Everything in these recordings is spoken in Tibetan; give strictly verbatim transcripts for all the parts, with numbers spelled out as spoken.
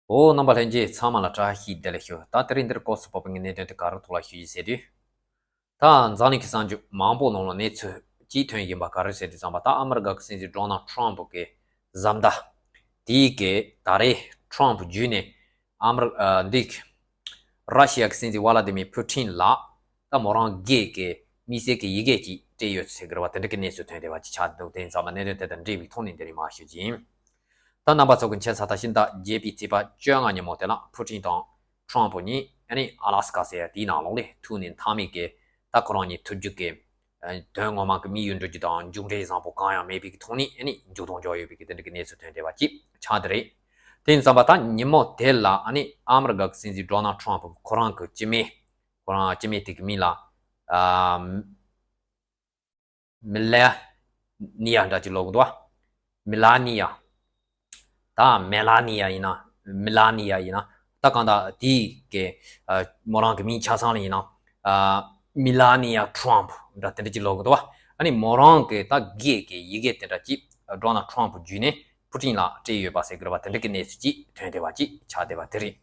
འོ། རྣམ་པ་ལྷན་རྒྱས་ཚང་མ་ལ་བཀྲ་ཤིས་བདེ་ལེགས་ཞུ། ད་དེ་རིང་འདིར་སྐོར་སུ་བབས་པའི་གནད་དོན་དེ་ག་རེ་ཐོག་ལ་ཞུ་ཡི་ཟེར་དུས། ད་འཛམ་གླིང་གི་གསར་འགྱུར་མང་པོ་ནང་ལ་གནས་ཚུལ་གཅིག་ཐོན་ཡིན་པ་ག་རེ་ཟེར་དུས་ཙམ་པ། ད་ཨ་མི་རི་ཀ་གི་སྲིད་འཛིན་ཌོ་ནལ་ཊམ་གི་བཟའ་ཟླ་དེས་གི་ད་རེས་ཊམ་བརྒྱུད་ནས་ཨ་མི་རི་ཨ་འདི་ར་ཤི་ཡ་གི་སྲིད་འཛིན་ཝ་ལ་དི་མིར་ཕུ་ཊིན་ལ་ད་མོ་རང་སྒེར་གི་དམིགས་བསལ་གྱི་ཡི་གེ་ཅིག་སྤྲད་ཡོད་ཟེར་གི་རེད་བ། དེ་འདྲ་གི་གནས་ཚུལ་ཐོན་བསྡད་པ་ཅིག་ཆགས་འདུག་དེ་ཡིན་ཙང་མ་གནད་དོན་དེ་དང་འབྲེལ་བའི་ཐོག་ནས་འདི་རིང་མར་ཞུ་རྒྱུ་ཡིན། ད་རྣམ་པ་ཚོ་གི་མཁྱེན་གསལ་ལྟར་ཕྱི་ཟླ་བརྒྱད་པའི་ཚེས་པ་བཅོ་ལྔ་ཉིན་མོ་དེ་ལ་ཕུ་ཊིན་དང་ཊམ་གཉིས་ཨ་ནི་ཨ་ལ་སི་ཀ་ཟེར་ཡ་དེའི་ནང་ལོགས་ལ་ཐུག་ནས་མཐའ་མའི་གི་ད་ཁོ་རང་གཉིས་ཐུག་རྒྱུ་གི་དོན་ངོ་མ་གི་དམིགས་ཡུལ་འགྲུབ་རྒྱུ་དང་མཇུག་འབྲས་བཟང་པོ་གང་ཡང་མེད་པའི་གི་ཐོག་ནས་ཨ་ནི་མཇུག་སྡོམ་འཇོག་ཡོད་པའི་གི་དེ་འདྲ་གི་གནས་ཚུལ་ཐོན་བསྡད་པ་ཅིག་ཆགས་བསྡད་རེད། དེ་ཡིན་ཙམ་པ་ད་ཉིན་མོ་དེ་ལ་ཨ་ནི་ཨ་མི་རི་ཀ་གི་སྲིད་འཛིན་ཌོ་ནལ་ཊམ་གི་ཁོ་རང་གི་སྤྱི་མོས། ཁོ་རང་སྤྱི་མོས་དེ་གི་མིང་ལ་ཨ་མི་ལ་ནི་ཡ་འདྲ་ཅིག་ལབ་གི་འདུག་བ། མི་ལ་ནི་ཡ། ད་མེ་ལ་ནི་ཡ་ཡིན་ན་མི་ལ་ནི་ཡ་ཡིན་ན། ད་གང་ལྟར་དེའི་གི་ཨ་མོ་རང་གི་མིང་ཆ་ཚང་ལ་ཡིན་ན་ཨ་མི་ལ་ནི་ཡ་ཊམ་འདྲ་དེ་འདྲ་ཅིག་ལབ་གི་འདུག་བ། ཨ་ནི་མོ་རང་གི་ད་སྒེར་གི་ཡི་གེ་དེ་འདྲ་ཅིག་ཌོ་ནལ་ཊམ་བརྒྱུད་ནས་ཕུ་ཊིན་ལ་སྤྲད་ཡོད་པ་ཟེར་གི་རེད་བ། དེ་འདྲ་གི་གནས་ཚུལ་ཅིག་ཐོན་བསྡད་པ་ཅིག་ཆགས་བསྡད་པ་དེ་རེད།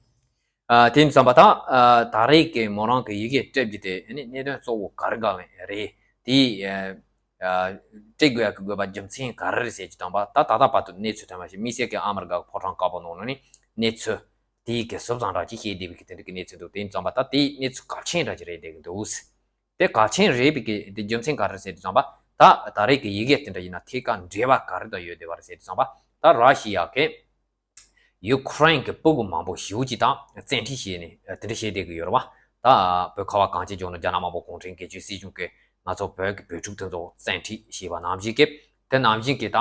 ཨ་དེ་ཡིན་ཙམ་པ་ད་ཨ་ད་རེས་ཀྱི་མོ་རང་གི་ཡི་གེ་སྤྲད་རྒྱུ་དེ་ཨ་ནི་གནད་དོན་གཙོ་བོ་ག་རེ་ག་ལ་རེད། དེ་ཨ་ཨ་སྤྲད་དགོས་ཡག་གི་དགོས་པ་རྒྱུ་མཚན་ག་རེ་རེད་ཟེར་རྒྱུ་དང་པ་ད་ད་ལྟ་བར་དུ་གནས་ཚུལ་ཐོན་པ་ཞིག་དམིགས་བསལ་གྱི་ཨ་མི་རི་ཀ་གི་ཕོ་བྲང་དཀར་པོ་ནང་ལ་ནི་གནས་ཚུལ་དེའི་གི་ཟུར་ཙམ་འདྲ་ཅིག་བཤད་བསྡད་པའི་གི་དེ་འདྲ་གི་གནས་ཚུལ་འདུག་དེ་ཡིན་ཙམ་པ་ད་དེའི་གནས་ཚུལ་གལ་ཆེན་འདྲ་ཅིག་རེད་བསྡད་གི་འདུག་དེ་གལ་ཆེན་རེད་པའི་གི་དེ་རྒྱུ་མཚན་ག་རེ་ཟེར་དུས་ཙམ་པ་ད་ད་རེས་ཀྱི་ཡི་གེ་དེ་འདྲ་ཡིན་ན་ཐད་ཀར་འབྲེལ་བ་ག་རེ་དང་ཡོད་བསྡད་པ་རེད་ཟེར་དུས་ཙམ་པ་ད་ར་ཤི་ཡ་གི་ཡུ་ཁུ་རེན་གྱི་སྤུ་གུ་མང་པོ་ཞེ་པོ་ཅིག་དང་བཙན་ཁྲིད་བྱས་ནས་དེ་འདྲ་བྱས་བསྡད་ཀྱི་ཡོད་རེད་བ། ད་བོད་ཁ་བ་གངས་ཅན་ལྗོངས་ནས་རྒྱ་ནག་དམར་པོ་གུང་ཁྲན་གྱི་སྲིད་གཞུང་གིས་ང་ཚོ་བོད་ཀྱི་བོད་ཕྲུག་དེ་ཚོ་བཙན་ཁྲིད་བྱས་པ་ནང་བཞིན་གྱི་དེ་ནང་བཞིན་གྱི་ད་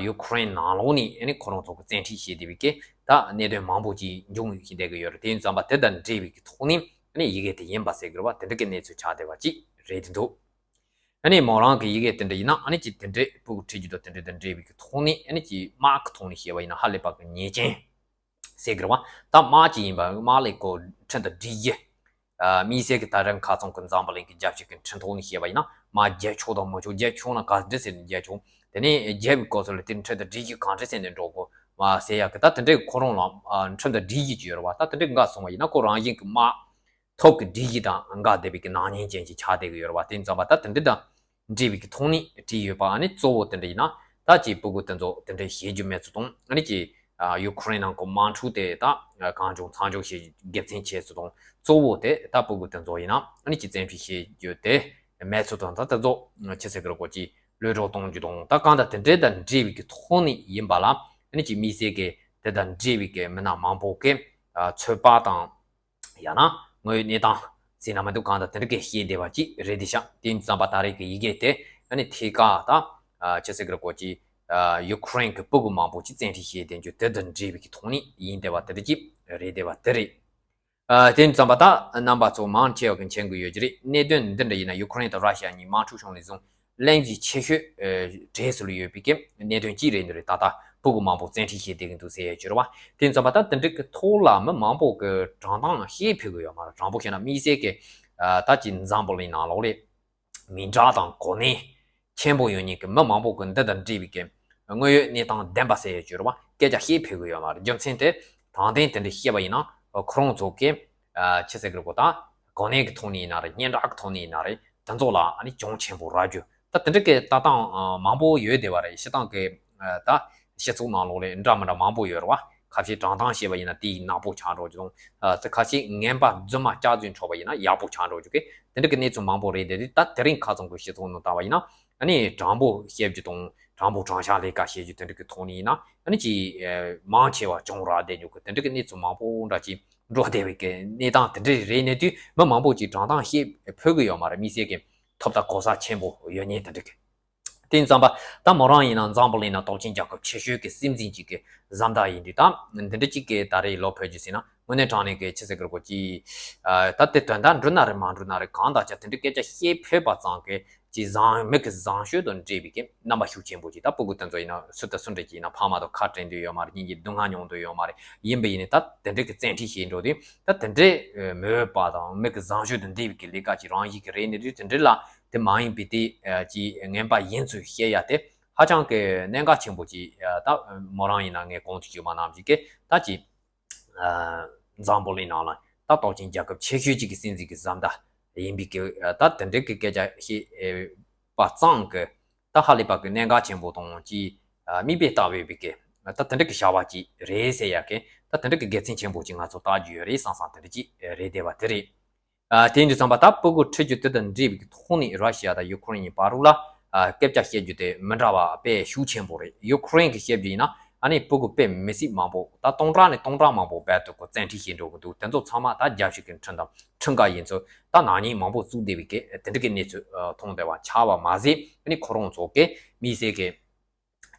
ཡུ་ཁུ་རེན་ནང་ལོགས་ནས་ཨ་ནི་ཁོ་རང་ཚོ་གི་བཙན་ཁྲིད་བྱས་བསྡད་པའི་གི་ད་གནད་དོན་མང་པོ་ཅིག་འབྱུང་བཞིན་བསྡད་ཀྱི་ཡོད་རེད། དེ་ཡིན་ཙམ་པ་དེ་དང་འབྲེལ་བའི་གི་ཐོག་ནས་ཨ་ནི་ཡི་གེ་དེ་ཡིན་པ་ཟེར་གྱི་རེད་བ། དེ་འདྲ་གི་གནས་ཚུལ་ཆགས་བསྡད་པ་ཅིག་རེད་འདུག་ཨ་ནི་མོ་རང་གི་ཡི་གེ་དེ་འདྲ་ཡིན་ན་ཨ་ནི་ཅིག་དེ་འདྲའི་སྤུ་གུ་ཁྲིད་རྒྱུ་དང་དེ་འདྲ་དང་འབྲེལ་བའི་གི་ཐོག་ནས་ཨ་ནི་ཅིག་དམག་གི་ཐོག་ནས་བཤད་པ་ཡིན་ན་ཧ་ལས་པ་གི་ཉེས་ཅན་ཟེར་གི་རེད་བ། ད་དམག་ཅིག་ཡིན་པ་དམག་ལས་ཀོ་ཁྲིམས་དང་སྒྲིག་གཞི། ཨ་དམིགས་བསལ་གྱི་ད་རེས་ཁ་སང་གི་འཛམ་བུ་གླིང་གི་རྒྱལ་སྤྱི་གི་ཁྲིམས་ཐོག་ནས་བཤད་པ་ཡིན་ན་དམག་རྒྱག་ཆོག་དང་མི་ཆོག་རྒྱག་ཆོག་ན་ག་འདྲ་ཟེར་ནས་རྒྱག་ཆོག་དེ་ནས་རྒྱག་པའི་སྐབས་སུ་ལ་དེ་ཁྲིམས་དང་སྒྲིག་གཞི་གང་འདྲ་ཟེར་ནས་འགྲོ་དགོས་བ་ཟེར་ཡག་གི་ད་དེ་འདྲའི་ཁོ་རང་ལ་ཨ་ཁྲིམས་དང་སྒྲིག་གཞི་ཅིག་ཡོད་རེད་བ། ད་དེ་འདྲའི་འགལ་སོང་བ་ཡིན་ན་ཁོ་རང་བཞིན་གྱི་དམག་ཐོབ་ཀྱི་སྒྲིག་གཞི་དང་འགལ་བསྡད་པའི་གི་ནག་ཉེས་ཅན་ཅིག་ཆགས་བསྡད་ཀྱི་ཡོད་རེད་བ། དེ་ཙམ་པ་ད་དེ་འདྲ་དང་འབྲེལ་བའི་གི་ཐོག་ནས་བྲིས་ཡོད་པ་ཨ་ནི་གཙོ་བོ་དེ་འདྲ་ཡིན་ན་ད་ཅིག་སྤུ་གུ་དེ་ཚོ་དེ་འདྲ་བྱེད་རྒྱུ་མེད་ཚུལ་དང་ཨ་ནི་ཅིག་ཡུ་ཁུ་རེན་ནང་གི་དམག་འཁྲུག་དེ་ད་གང་བྱུང་མཚམས་འཇོག་བྱེད་དགེ་མཚན་ཆེ་ཚུལ་དང་གཙོ་བོ་དེ་ད་སྤུ་གུ་དེ་ཚོ་ཡིན་ན་ཨ་ནི་ཅིག་བཙན་ཁྲིད་བྱེད་རྒྱུ་དེ་མེད་ཚུལ་དང་ད་དེ་ཚོ་ཆི་ཟེར་གི་རེད་གོ་ཅིག་གློད་གྲོལ་གཏོང་རྒྱུ་དང་ད་གང་ལྟར་དེ་འདྲ་དང་འབྲེལ་བའི་གི་ཐོག་ནས་ཡིན་པ་ལ་ཨ་ནི་ཅིག་དམིགས་བསལ་གི་དེ་དང་འབྲེལ་བའི་གི་མི་སྣ་མང་པོ་གི་ཚོད་དཔག་དང་། ཡང་ན་དངོས་ཡོད་གནས་སྟངས་ཟེར་ན་མི་འདུག་གང་ལྟར་དེ་འདྲ་གི་བཤད་བསྡད་པ་ཅིག་རེད་དེ་ཤག་དེ་ཡིན་ཙམ་པ་ད་རེས་ཀྱི་ཡི་གེ་དེ་ཨ་ནི་ཐད་ཀར་ད་ཨ་ཆི་ཟེར་གི་རེད་གོ་ཅིག་ཨ་ཡུ་ཁུ་རེན་གྱི་སྤུ་གུ་མང་པོ་ཅིག་བཙན་ཁྲིད་བྱས་བསྡད་རྒྱུ་དེ་དང་འབྲེལ་བའི་གི་ཐོག་ནས་ཡིན་བསྡད་པ་དེ་འདྲ་ཅིག་རེད་བསྡད་པ་དེ་རེད། ཨ་དེ་ཡིན་ཙམ་པ་ད་རྣམ་པ་ཚོ་མང་ཆེ་བ་གི་མཁྱེན་གི་ཡོད་ཀྱི་རེད། གནད་དོན་འདི་འདྲ་ཡིན་ན་ཡུ་ཁུ་རེན་དང་ར་ཤི་ཡ་གཉིས་དམག་འཁྲུག་བྱུང་ནས་བཟུང་གླེང་གཞི་ཆེ་ཤོས་ཨ་གྲས་སུ་ལ་ཡོད་པའི་གི་གནད་དོན་གཅིག་རེད་འདི་རེད། ད་ལྟ་སྤུ་གུ་མང་པོ་བཙན་ཁྲིད་བྱས་བསྡད་ཀྱི་འདུག་ཟེར་ཡ་ཅིག་རེད་བ། དེ་ཙམ་པ་ད་དེ་འདྲ་གི་ཐོག་ལ་མི་མང་པོ་གི་དྲང་གཏམ་བཤད་ཕོད་གི་ཡོད་མ་རེད། དྲང་པོ་བཤད་ན་དམིགས་བསལ་གི་ཨ་ད་ཅིག་འཛམ་བུ་གླིང་ནང་ལོགས་ལ་མི་དྲག་དང་གོ་གནས་ཆེན་པོ་ཡོད་མཁན་གི་མི་མང་པོ་གི་འདི་དང་འབྲེལ་བའི་གི་དངོས་ཡོད་གནས་སྟངས་བདེན་པ་ཟེར་ཡ་ཅིག་ཡོད་རེད་བ། སྐད་ཆ་བཤད་ཕོད་གི་ཡོད་མ་རེད། རྒྱུ་མཚན་དེ་དྲང་བདེན་དེ་འདྲ་བཤད་པ་ཡིན་ན་ཁོ་རང་ཚོ་གི་ཨ་ཆི་ཟེར་གི་རེད་གོ་ད་གོ་གནས་ཀྱི་ཐོག་ནས་ཡིན་ན་རེད། སྙན་གྲགས་ཀྱི་ཐོག་ནས་ཡིན་ན་རེད། དེ་ཚོ་ལ་ཨ་ནི་གྱོང་ཆེན་པོ་རག་རྒྱུ་ད་དེ་འདྲ་གི་ལྟ་སྟངས་ཨ་མང་པོ་ཡོད་བསྡད་པ་རེད། སྤྱིར་བཏང་གི་ཨ་ད་སྤྱི་ཚོགས་ནང་ལོགས་ལ་འདྲ་མི་འདྲ་མང་པོ་ཡོད་རེད་བ། ཁ་ཤས་དྲང་གཏམ་བཤད་པ་ཡིན་ན་དེ་ཡི་ནག་པོ་ཆགས་འགྲོ་རྒྱུ་དང་། ཨ་དེ་ཁ་ཤས་ངན་པ་རྫུན་མ་སྐྱག་རྫུན་འཕྲོག་པ་ཡིན་ན་ཡག་པོ་ཆགས་འགྲོ་རྒྱུ་གི་དེ་འདྲ་གི་གནས་ཚུལ་མང་པོ་རེད་དེ། ད་དེ་རིང་ཁ་སང་གི་སྤྱི་ཚོགས་ནང་ལྟ་བ་ཡིན་ན་ཨ་ནི་དྲང་པོ་བཤད་རྒྱུ་དང་དྲང་པོ་དྲང་བཞག་ལས་ཀ་བྱེད་རྒྱུ་དེ་འདྲ་གི་ཐོག་ནས་ཡིན་ན་ཨ་ནི་ཅིག་ཨ་མང་ཆེ་བ་གྱོང་རག་བསྡད་རྒྱུ་གི་དེ་འདྲ་གི་གནས་ཚུལ་མང་པོ་འདྲ་ཅིག་འགྲོ་བསྡད་པའི་གི་གནས་སྟངས་དེ་འདྲ་རེད་གནས་དུས་མི་མང་པོ་ཅིག་དྲང་གཏམ་བཤད་ཕོད་གི་ཡོད་མ་རེད། དམིགས་བསལ་གི་ཐོབ་ཐང་གོ་ས་ཆེན་པོ་ཡོད་མཁན་དེ་འདྲ་གི། དེ་ཡིན་ཙམ་པ་ད་མོ་རང་ཡིན་ན་འཛམ་བུ་གླིང་ན་སྟོབས་ཆེན་རྒྱལ་ཁབ་ཆེ་ཤོས་ཀྱི་སྲིད་འཛིན་ཅིག་གི་བཟའ་ཟླ་ཡིན་དུས་ད་འདི་འདྲ་ཅིག་གི་ད་རེས་ལོ་ཕེབས་རྒྱུ་ཟེར་ན་དངོས་གནས་དྲང་གནས་ཀྱི་ཆི་ཟེར་གི་རེད་གོ་ཅི། ད་དེ་དོན་དག་འགྲུབ་ན་རེད་མ་འགྲུབ་ན་རེད། གང་ལྟར་ཀྱང་དེ་འདྲའི་སྐད་ཆ་བཤད་ཕོད་པ་ཙམ་གྱིས་ཅིག་བཟང་མི་གི་བཟང་སྤྱོད་དང་འབྲེལ་བའི་གི་རྣམ་པ་ཤུགས་ཆེན་པོ་ཅིག་ད་སྤུ་གུ་དེ་ཚོ་ཡིན་ན་སུ་དང་སུ་འདྲ་ཅིག་ཡིན་ན་ཕ་མ་དང་ཁ་བྲལ་འདོད་ཡོད་མ་རེད། གཉིས་ཀྱི་སྡུག་བསྔལ་མྱོང་འདོད་ཡོད་མ་རེད། ཡིན་པ་ཡིན་ནའི་ད་དེ་འདྲའི་གི་བཙན་ཁྲིད་བྱེད་འགྲོ་དུས་ད་དེ་འདྲའི་མི་འོས་པ་དང་མི་གི་བཟང་སྤྱོད་དང་འབྲེལ་བའི་གི་ལས་ཀ་ཅིག་རང་བཞིན་གི་རེད་གནས་དུས་དེ་འདྲའི་ལ་དེ་མ་ཡིན་པའི་དེ་ཅིག་ངན་པ་ཡིན་ཚུལ་བཤད་ཡ་དེ་ཧ་ཅང་གི་གནད་འགག་ཆེན་པོ་ཅིག་ད་མོ་རང་ཡིན་ན་ངས་གོང་དུ་ཞུས་པ་ནང་བཞིན་གི་ད་ཅིག་འཛམ་བུ་གླིང་ནང་ལ་ད་སྟོབས་ཆེན་རྒྱལ་ཁབ་ཆེ་ཤོས་གཅིག་གི་སྲིད་འཛིན་གྱི་བཟའ་ཟླ་ཡིན་པའི་གི་ད་དེ་འདྲའི་གི་སྐད་ཆ་བཤད་པ་ཙམ་གི་ད་ཧ་ལས་པ་གི་གནད་འགག་ཆེན་པོ་དང་ཅིག་མིག་དཔེ་ལྟ་བའི་བའི་གི་ད་དེ་འདྲ་གི་བྱ་བ་ཅིག་རེད་ཟེར་ཡ་གི་ད་དེ་འདྲ་གི་དགེ་མཚན་ཆེན་པོ་ཅིག་ང་ཚོ་བལྟ་རྒྱུ་ཡོད་རེད་བསམ་བསམ་དེ་འདྲ་ཅིག་རེད་བསྡད་པ་དེ་རེད། ཨ། དེ་ཡིན་དུས་ཙམ་པ་ད་སྤུ་གུ་ཁྲིད་རྒྱུ་དེ་དང་འབྲེལ་བའི་ཐོག་ནས་ར་ཤི་ཡ་དང་ཡུ་ཁུ་རེན་གཉིས་བར་ལ་ཨ། སྐད་ཆ་བཤད་རྒྱུ་དེ་མི་འདྲ་བ་དཔེ་ཤུགས་ཆེན་པོ་རེད། ཡུ་ཁུ་རེན་གྱིས་བཤད་རྒྱུ་ཡིན་ན་ཨ་ནི་སྤུ་གུ་དཔེ་མི་སྲིད་མང་པོ་ད་སྟོང་ཕྲག་ནས་སྟོང་ཕྲག་མང་པོ་རྦད་དེ་ཁོ་བཙན་ཁྲིད་བྱེད་འགྲོ་གི་འདུག་དེ་ཚོ་ཚང་མ་ད་རྒྱལ་སྤྱི་གི་ཁྲིམས་དང་ཁྲིམས་འགལ་ཡིན་ཚུལ་ད་ནག་ཉེས་མང་པོ་བཙུགས་བསྡད་པའི་གི་དེ་འདྲ་གི་གནས་ཚུལ་མཐོང་བསྡད་པ་ཆགས་པ་མ་ཟད་ཨ་ནི་ཁོ་རང་ཚོ་གི་དམིགས་བསལ་གི་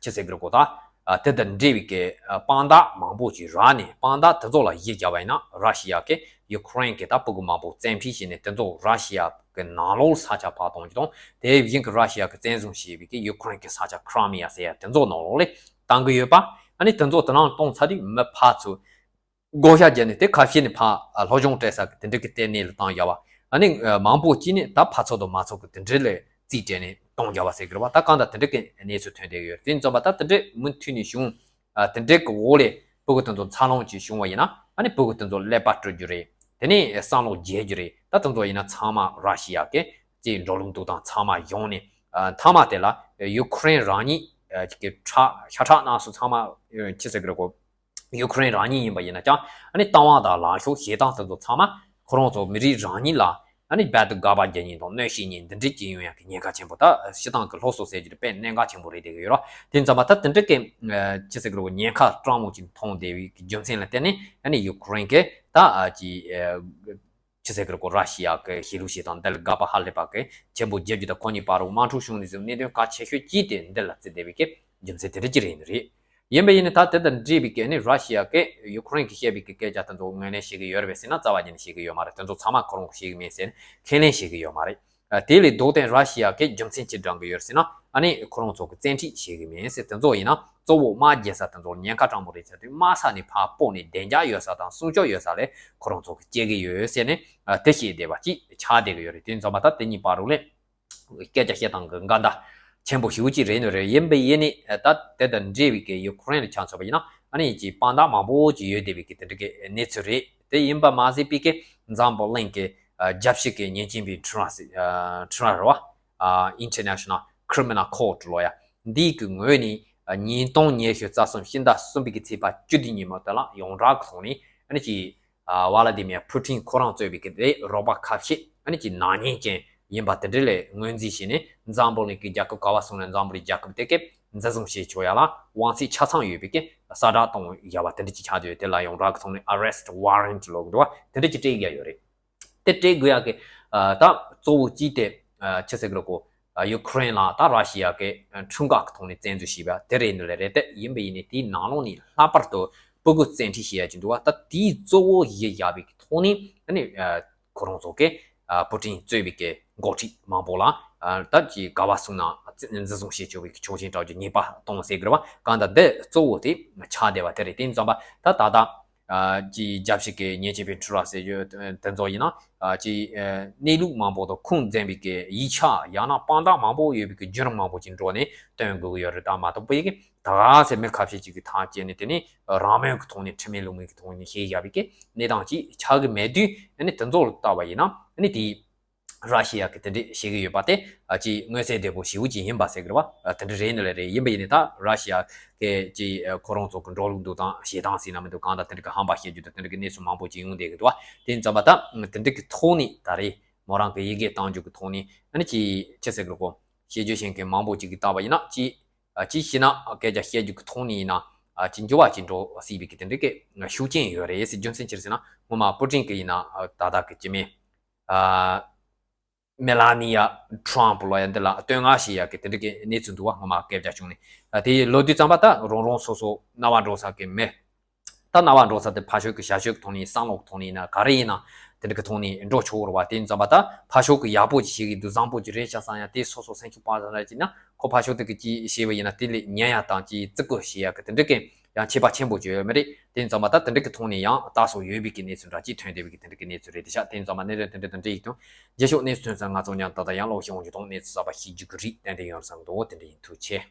ཆི་ཟེར་གི་རེད་གོ་ད། ཨ། དེ་དང་འབྲེལ་བའི་གི་ཨ། དཔང་རྟགས་མང་པོ་ཅིག་རག་ནས་དཔང་རྟགས་དེ་ཚོ་ལ་གཞི་བཞག་པ་ཡིན་ན་ར་ཤི་ཡ་གི་ཡུ་ཁུ་རེན་གི་ད་སྤུ་གུ་མང་པོ་བཙན་ཁྲིད་བྱས་ནས་དེ་ཚོ་ར་ཤི་ཡ་གི་ནང་ལོགས་ས་ཆ་ཕར་གཏོང་རྒྱུ་དང་དེ་བཞིན་གི་ར་ཤི་ཡ་གི་བཙན་བཟུང་བྱས་པའི་གི་ཡུ་ཁུ་རེན་གི་ས་ཆ་ཁི་རི་མི་ཡ་ཟེར་ཡ་དེ་ཚོ་ནང་ལོགས་ལ་བཏང་གི་ཡོད་པ། ཨ་ནི་དེ་ཚོ་དེ་ནང་གཏོང་ཚར་དུས་མི་ཕར་ཚུར། བགོ་བཤའ་བརྒྱབ་ནས་དེ་ཁ་ཕྱེ་ནས་ཕར་སློབ་སྦྱོང་སྤྲད་ས་གི་དེ་འདྲ་གི་ལྟེ་གནས་ལ་བཏང་བཞག་པ། ཨ་ནི་མང་པོ་གཅིག་ནི་ད་ཕར་ཚུར་དང་མ་ཚུར་གི་དེ་འདྲ་ལ་རྩིས་སྤྲད་ནས་གཏོང་བཞག་པ་ཟེར་གི་རེད་བ། ད་གང་ལྟར་དེ་འདྲ་གི་གནས་ཚུལ་ཐོན་བསྡད་ཡོད་རེད། དེ་ཡིན་ཙམ་པ་ད་དེ་འདྲ་མུ་མཐུད་ནས་བྱུང་། ཨ། དེ་འདྲ་གི་འོག་ལས་སྤུ་གུ་དེ་ཚོ་འཚར་ལོངས་ཅིག་བྱུང་བ་ཡིན་ན་ཨ་ནི་སྤུ་གུ་དེ་ཚོ་ཀླད་པ་སྤྲོད་རྒྱུ་རེད། དེ་ནས་བསམ་བློ་རྒྱས་རྒྱུ་རེད། ད་དེ་ཚོ་ཡིན་ན་ཚང་མ་ར་ཤི་ཡ་གི་ཅིག་འགྲོ་ལུགས་འདུག་སྟངས་ཚང་མ་ཡོང་ནས། ཨ། མཐའ་མ་དེ་ལ་ཡུ་ཁུ་རེན་རང་ཉིད་ཀྱི་ཁྲག་ཤ་ཁྲག་རྣམ་གསུམ་ཚང་མ་ཆི་ཟེར་གི་རེད་གོ། ཡུ་ཁུ་རེན་རང་ཉིད་ཡིན་པ་ཡིན་ན་ཀྱང་ཨ་ནི་བཏང་བ་དང་ལངས་ཕྱོགས་བྱེད་སྟངས་དེ་ཚོ་ཚང་མ་ཁོ་རང་ཚོ་མི་རིགས་རང་ཉིད་ལ་ཨ་ནི་རྦད་དེ་དགག་པ་རྒྱག་མཁན་དང་གནོད་བྱེད་མཁན་འདི་འདྲ་ཅིག་ཡོང་ཡག་གི་ཉེན་ཁ་ཆེན་པོ། ད་སྤྱིར་བཏང་གི་སློབ་གསོ་ཟེར་རྒྱུ་དེ་དཔེ་གནད་འགག་ཆེན་པོ་རེད་བསྡད་ཀྱི་ཡོད་རེད། དེ་ཙམ་པ་ད་དེ་འདྲ་གི་ཆི་ཟེར་གི་རེད་གོ། ཉེན་ཁ་སྤྲང་མོ་ཅིག་མཐོང་བསྡད་པའི་རྒྱུ་མཚན་ལ་བརྟེན་ནས་ཨ་ནི་ཡུ་ཁུ་རེན་གི་ད་ཅི། ཆི་ཟེར་གི་རེད་གོ། ར་ཤི་ཡ་གི་ཤེས་ལུགས་བྱེད་སྟངས་འདི་ལ་དགག་པ་ཧ་ལས་པ་གི་ཆེན་པོ་བརྒྱབ་རྒྱུ་དང་ཁོ་གཉིས་བར་དུ་དམག་འཁྲུག་བྱུང་ནས་བཟུང་གནད་དོན་གལ་ཆེ་ཤོས་གཅིག་དེ་འདི་ལ་བརྩིས་བསྡད་པའི་གི་རྒྱུ་མཚན་དེ་འདྲ་ཅིག་རེད་ནི་རེད། ཡིན་པ་ཡིན་ནི་ད་དེ་དང་འབྲེལ་བའི་གི་ནི་ར་ཤི་ཡ་གི་ཡུ་ཁུ་རེན་གི་བཤད་པའི་གི་སྐད་ཆ་དེ་ཚོ་ངོས་ལེན་བྱེད་གི་ཡོད་རེད་པས་ཟེར་ན་རྩ་བ་ཉིད་ནས་བྱེད་གི་ཡོད་མ་རེད། དེ་ཚོ་ཚང་མ་ཁོ་རང་གིས་བྱེད་གི་མིན་ཟེར་ནས་ཁས་ལེན་བྱེད་གི་ཡོད་མ་རེད། ཨ། དེ་ལས་ལྡོག་སྟེ་ར་ཤི་ཡ་གི་རྒྱུ་མཚན་ཅི་དྲངས་གི་ཡོད་ཟེར་ན་ཨ་ནི་ཁོ་རང་ཚོ་གི་བཙན་ཁྲིད་བྱེད་གི་མིན་ཟེར། དེ་ཚོ་ཡིན་ན་གཙོ་བོ་དམག་རྒྱག་ས་དེ་ཚོ་ཉེན་ཁ་སྤྲང་པོ་རེད་ཟེར་དུས་དམག་ས་ནས་ཕར་སྤོས་ནས་བདེ་འཇགས་ཡོད་ས་དང་སྲུང་སྐྱོབ་ཡོད་ས་ལ་ཁོ་རང་ཚོ་གི་སྐྱེལ་གི་ཡོད་ཟེར་ནས་ཨ། དེ་བཤད་བསྡད་པ་ཅིག་ཆགས་བསྡད་གི་ཡོད་རེད། དེ་ཡིན་ཙང་མ་ད་དེ་གཉིས་བར་དུ་ལས་སྐད་ཆ་བཤད་སྟངས་གི་འགལ་ཟླ་ཆེན་པོ་ཞེ་པོ་ཅིག་རེད་ནི་རེད། ཡིན་པ་ཡིན་ནི་ད་དེ་དང་འབྲེལ་བའི་གི་ཡུ་ཁུ་རེན་ལ་ཆ་མཚོན་པ་ཡིན་ན་ཨ་ནི་ཅིག་དཔང་རྟགས་མང་པོ་ཅིག་ཡོད་བསྡད་པའི་གི་དེ་འདྲ་གི་གནས་ཚུལ་རེད། དེ་ཡིན་པ་མ་ཟད་པའི་གི་འཛམ་བུ་གླིང་གི་ཨ། རྒྱལ་སྤྱི་གི་ཉེས་ཅན་པའི་ཁྲིམས་ར་ཟེར། ཨ། ཁྲིམས་ར་རེད་བ། ཨ། International Criminal Court ལོ་ཡ། འདིའི་གི་ངོས་ནས་ཨ། ཉིས་སྟོང་ཉི་ཤུ་རྩ་གསུམ་ཕྱི་ཟླ་གསུམ་པའི་གི་ཚེས་པ་བཅུ་བདུན་ཉིན་མོ་དེ་ལ་ཡོངས་གྲགས་ཀྱི་ཐོག་ནས་ཨ་ནི་ཅིག་ཨ། ཝ་ལ་དི་མིར་ཕུ་ཊིན་ཁོ་རང་གཙོས་པའི་གི་དེ་རོགས་པ་ཁ་ཤས་ཨ་ནི་ཅིག་ནག་ཉེས་ཅན་ཡིན་པ་དེ་འདྲ་ལ་ངོས་འཛིན་བྱས་ནས་འཛམ་བུ་གླིང་གི་རྒྱལ་ཁབ་ག་བ་སོང་ན་འཛམ་བུ་གླིང་རྒྱལ་ཁབ་དེ་གའི་འཛིན་བཟུང་བྱེད་ཆོག་ཡ་ལ་དབང་ཚད་ཆ་ཚང་ཡོད་པའི་གི་གསལ་བསྒྲགས་གཏོང་ཡ་བ་དེ་འདྲ་ཅིག་ཆགས་བསྡད་ཡོད། དེ་ལ་ཡོངས་གྲགས་ཀྱི་ཐོག་ནས་arrest warrant ལབ་འདུག་བ། དེ་འདྲ་ཅིག་སྤྲད་ཡ་ཡོད་རེད། དེ་སྤྲད་དགོས་ཡ་གི་ཨ། ད་གཙོ་བོ་གཅིག་དེ་ཨ། ཆི་ཟེར་གི་རེད་གོ། ཨ། ཡུ་ཁུ་རེན་ལ་ད་ར་ཤི་ཡ་གི་ཨ། ཁྲིམས་འགལ་གི་ཐོག་ནས་བཙན་འཛུལ་བྱས་པ་དེ་རེད་འདི་ལ་རེད། དེ་ཡིན་པ་ཡིན་ནའི་དེའི་ནང་ལོགས་ནས་ལྷག་པར་དུ་སྤུ་གུ་བཙན་ཁྲིད་བྱེད་ཡ་ཅིག་འདུག་བ། ད་དེའི་གཙོ་བོ་གཞི་བཞག་པའི་གི་ཐོག་ནས་ཨ་ནི་ཨ། ཁོ་རང་ཚོ་གི་ཨ། ཕུ་ཊིན་གཙོས་པའི་གི་འགོ་ཁྲིད་མང་པོ་ལ་ཨ། ད་ཅིག་ག་བ་སོང་ན་འཛིན་བཟུང་བྱེད་ཆོག་པའི་གི་ཆོག་མཆན་སྤྲད་རྒྱུ་ཉེས་པ་གཏོང་ཟེར་གི་རེད་བ། གང་ལྟར་འདི་གཙོ་བོ་དེ་ཆགས་བསྡད་པ་དེ་རེད། དེ་ཡིན་ཙང་པ་ད་ད་ལྟ། ཨ། ཅིག་རྒྱལ་སྤྱི་གི་ཉེས་ཅན་པའི་ཁྲིམས་ར་ཟེར་རྒྱུ་དེ་ཚོ་ཡིན་ན། ཨ། ཅིག་ཨ། གནས་ལུགས་མང་པོ་དང་ཁུངས་འཛིན་པའི་གི་ཡིག་ཆ་ཡང་ན་དཔང་རྟགས་མང་པོ་ཡོད་པའི་གི་བརྒྱུད་རིམ་མང་པོ་ཅིག་འགྲོ་ནས་སྟོན་དགོས་ཀྱི་ཡོད་རེད། ད་མ་གཏོགས་པའི་གི་ད་ག་ཚད་མི་ཁ་ཤས་ཅིག་གི་ཐག་བཅད་ནས་དེ་ནས་རང་མོས་ཀྱི་ཐོག་ནས་ཁྲིམས་མེད་ལུགས་མེད་ཀྱི་ཐོག་ནས་བྱས་བཞག་པའི་གི་གནས་སྟངས་ཅིག་ཆགས་ཀྱི་མེད་དུས་ཨ་ནི་དེ་ཚོ་ལ་བལྟས་པ་ཡིན་ན་ཨ་ནི་དེའི། ར་ཤི་ཡ་གི་དེ་འདྲས་བྱེད་ཀྱི་ཡོད་པ་དེ་ཨ་ཅིག་མངོན་གསལ་དོད་པོ་ཞེ་པོ་ཅིག་ཡིན་པ་ཟེར་གི་རེད་བ། ཨ་དེ་འདྲ་རེད་ནི་ལས་རེད། ཡིན་པ་ཡིན་ནི་ད་ར་ཤི་ཡ་གི་ཅིག་ཨ་ཁོ་རང་ཚོ་གི་འགྲོ་ལུགས་འདུག་སྟངས་བྱེད་སྟངས་ཟེར་ན་མི་འདུག་གང་ལྟར་དེ་འདྲ་གི་ཧམ་པ་བཤད་རྒྱུ་དང་དེ་འདྲ་གི་གནས་ཚུལ་མང་པོ་ཅིག་ཡོང་བསྡད་ཀྱི་འདུག་བ། དེ་ཡིན་ཙམ་པ་ད་དེ་འདྲ་གི་ཐོག་ནས་ད་རེས་མོ་རང་གི་ཡི་གེ་བཏང་རྒྱུ་གི་ཐོག་ནས་ཨ་ནི་ཅིག་ཅི་ཟེར་གི་རེད་གོ། བྱེད་རྒྱུ་བྱེད་མཁན་མང་པོ་ཅིག་གིས་བལྟས་པ་ཡིན་ན་ཅིག་ཨ་ཅིག་བྱས་ན་སྐད་ཆ་བཤད་རྒྱུ་གི་ཐོག་ནས་ཡིན་ན་ཨ་ཅིག་འགྱུར་བ་ཅིག་འགྲོ་སྲིད་པའི་གི་དེ་འདྲ་གི་ཤུགས་རྐྱེན་ཡོད་རེད་ཟེར། རྒྱུ་མཚན་ཅི་རེད་ཟེར་ན་སྔོན་མ་པུ་ཏིན་གི་ཡིན་ན་ཨ་ད་ལྟ་གི་སྤྱི་མི། ཨ། མེ་ལ་ནི་ཡ་ཊྲམ་ལོ་ཡ་འདི་ལ་བསྟོད་བསྔགས་བྱེད་ཡ་གི་དེ་འདྲ་གི་གནས་ཚུལ་འདུག་བ། སྔོན་མ་སྐད་ཆ་བྱུང་ནས། ཨ་དེ་ལོ་དུས་ཙམ་པ་ད་རང་རང་སོ་སོ་རྣ་བ་འགྲོ་ས་གི་མི། ད་རྣ་བ་འགྲོ་ས་དེ་ཕར་ཕྱོགས་གི་ཞར་ཕྱོགས་གི་ཐོག་ནས་བསམ་བློ་གི་ཐོག་ནས་ཡིན་ན་ག་རེ་ཡིན་ན་དེ་འདྲ་གི་ཐོག་ནས་འགྲོ་ཆོག་རེད་བ། དེ་ཡིན་ཙམ་པ་ད་ཕར་ཕྱོགས་གི་ཡག་པོ་ཅིག་བྱེད་གི་འདུག་བཟང་པོ་ཅིག་རེད་ཤག་བསམ་ཡ་དེ་སོ་སོ་སེམས་ཤུགས་སྤར་ས་ར་ཅིག་ན་ཁོ་ཕར་ཕྱོགས་དེ་གི་ཅིག་བྱས་པ་ཡིན་ན་དེ་ལས་ཉན་ཡ་དང་ཅིག་བརྩི་བཀུར་བྱེད་ཡ་གི་དེ་འདྲ་གི་ཡང་ཁྱད་པར་ཆེན་པོ་ཅིག་ཡོད་མ་རེད། དེ་ཡིན་ཙམ་པ་ད་དེ་འདྲ་གི་ཐོག་ནས་ཡང་རྟགས་སོགས་ཡོད་པའི་གི་གནས་ཚུལ་འདྲ་ཅིག་ཐོན་བསྡད་པའི་གི་དེ་འདྲ་གི་གནས་ཚུལ་རེད། དེ་ཤག་དེ་ཡིན་ཙམ་པ་གནད་དོན་དེ་འདྲ་དང་འབྲེལ་ཡིག་དང་རྗེས་ཕྱོགས་གནས་ཚུལ་ཐོན་ཙང་ང་ཚོ་མཉམ་དུ་ད་ཡང་ཀློག་ཤེས་འོང་རྒྱུ་དང་གནས་ཚུལ་གསར་པ་ཤེས་རྒྱུ་གི་རིགས་ཏན་ཏན་ཡོང་བསམ་གི་འདུག་དེ་འདྲ་ཡིན། ཐུགས་རྗེ་ཆེ།